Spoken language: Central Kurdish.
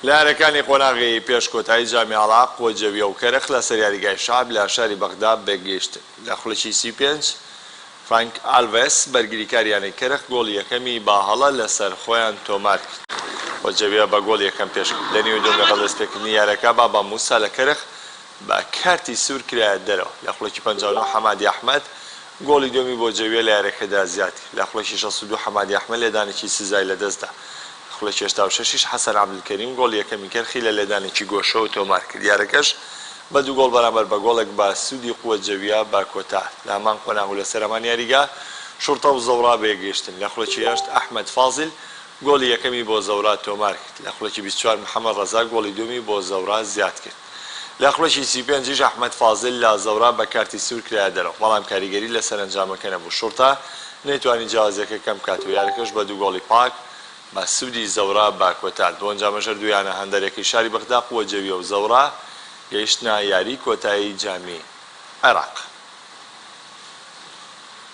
لە یارییەکانی قۆناغی پێش کۆتایی جامی عێراق، قوە جەوییە و کەرخ لەسەر یاریگای شەعب لە شاری بەغدا بەیەکگەیشتن. لە خولەکی 35 فرانک ئالڤێس بەرگریکاری یانەی کەرخ گۆڵی یەکەمی بە هەڵە لەسەر خۆیان تۆمارکرد. قوە جەوییە بە گۆڵی یەکەم پێشکەوت. لە نیوەی دووەم لەگەڵ دەستپێکردنی یارییەکە بابا موسا لە کەرخ بە کارتی سوور کرایە دەرەوە. لە خولەکی 59 حەمادی ئەحمەد گۆڵی دووەمی بۆ جەوییە لە یارییەکەدا زیاد کرد. لە خولەکی 62 حەمادی ئەحمەد لێدانێکی سزای لەدەستدا. لە خولەکی 86یش حەسەن عەبدولکەریم گۆڵی یەکەمی کەرخی لە لێدانێکی گۆشەوە تۆمارکرد. یارییەکەش بە دوو گۆڵ بەرامبەر بە گۆڵێک بە سوودی قوە جەوییە بە کۆتا هات. لە هەمان قۆناغ و لەسەر هەمان یاریگا شوڕتە و زەوڕا بەیەکگەیشتن. لە خولەکی 8 ئەحمەد فازیل گۆڵی یەکەمی بۆ زەورا تۆمارکرد، لە خولەکی 24 محەمەد ڕەزا گۆڵی دووەمی بۆ زەورا زیادکرد. لە خولەکی 35 یش ئەحمەد فازیل لە زەورا بە کارتی سوور کرایە دەرەوە، بەڵام کاریگەری لەسەر ئەنجامەکە نەبوو، شوڕتە نەیتوانی جیاوازییەکە کەمبکاتەوە، یارییەکەش بە دوو گۆڵی پاک بە سوودی زەورا بە کۆتاهات. بەو ئەنجامەش هەردوو یانە هاندەرەکەی شاری بەغدا قوە جەوییە و زەورا گەیشتنە یاریی کۆتایی جامی عێراق.